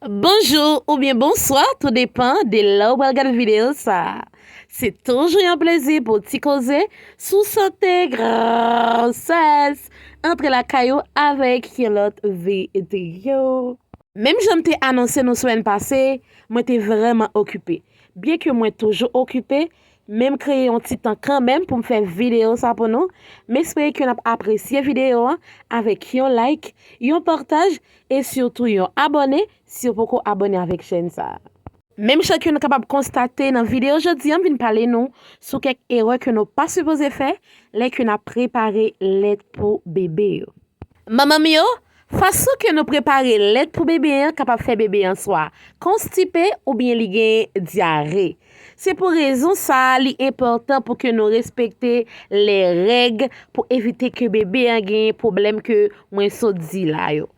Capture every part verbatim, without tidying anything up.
Bonjou oubyen bonswa, tou depan de lè w pral gade videyo sa. Se toujou yon plezi pou ti koze sou sante, gwosès, antre lakay ou avèk yon lòt videyo. Menm jan m te anonse nou semèn pase, mwen te vrèman okipe. Byenke mwen toujou okipe, men m kreye yon ti tan kanmenm pou m fè videyo sa pou nou. M espere ke n ap apresye videyo an avèk yon like, yon pataj e sitou yon abòne si w poko abòne avèk chèn sa. Menm jan ke nou kapab konstate nan videyo jodi an, m vin pale nou sou kèk erè ke nou pa sipoze fè lè ke n ap prepare lèt pou bebe yo. Manman m yo, fason ke nou prepare lèt pou bebe an kapab fè bebe an swa konstipe oubyen li gen dyare. Se pou rezon sa a, li enpòtan pou ke nou respekte lè règ pou evite ke bebe an gen pwoblèm ke mwen sot di la yo.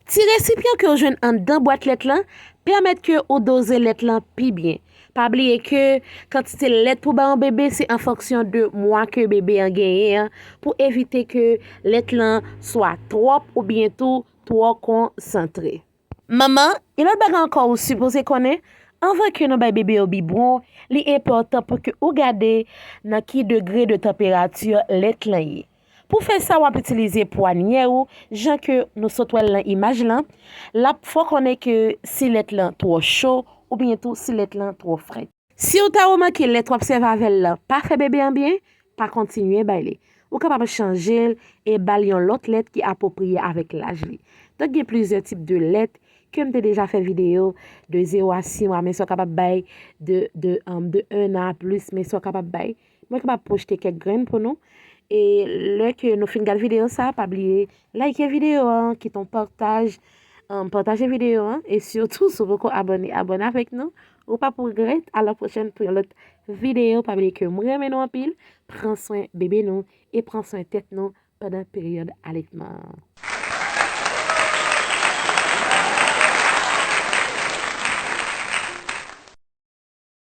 Ti resipyan ke w jwenn anndan bwat lèt lan pèmèt ke ou doze lèt lan pi byen. Pa bliye ke kantite lèt pou bay yon bebe se an fonksyon de mwa ke bebe an genyen an, pou evite ke lèt lan swa twòp oubyen tou twò konsantre. Manman, yon lòt bagay ankò ou sipoze konnen, anvan ke nou bay bebe yo bibwon, li enpòtan pou ke ou gade nan ki degre de tanperati lèt lan ye. Pou fè sa, w ap itilize pwanyè ou, jan ke nou sot wè l nan imaj lan. L ap fè w konnen ke si lèt lan twò cho, oubyen tou si lèt lan twò frèt. Si w ta remake lèt w ap sèvi avè l lan pa fè bebe an byen, pa kontinye bay li. Ou kapab chanje l e ba l yon lòt lèt ki apwopriye avèk laj li. Donk, gen plizyè tip de lèt ke m te deja fè videyo de zewo a sis mwa, men sa w kapab bay de, de, um, de en an a plis, men sa w kapab bay. Mwen kapab poste kèk grenn pou nou. E lè ke nou fin gade videyo sa, pa bliye like videyo an, kite yon pataj, um, pataje videyo an, e sitou si w poko abòne, abòne avèk nou. Ou p ap regrèt. A la pwochèn pou yon lòt videyo. Pa bliye ke mwen renmen nou anpil. Pran swen bebe nou e pran swen tèt nou pandan peryòd aletman an.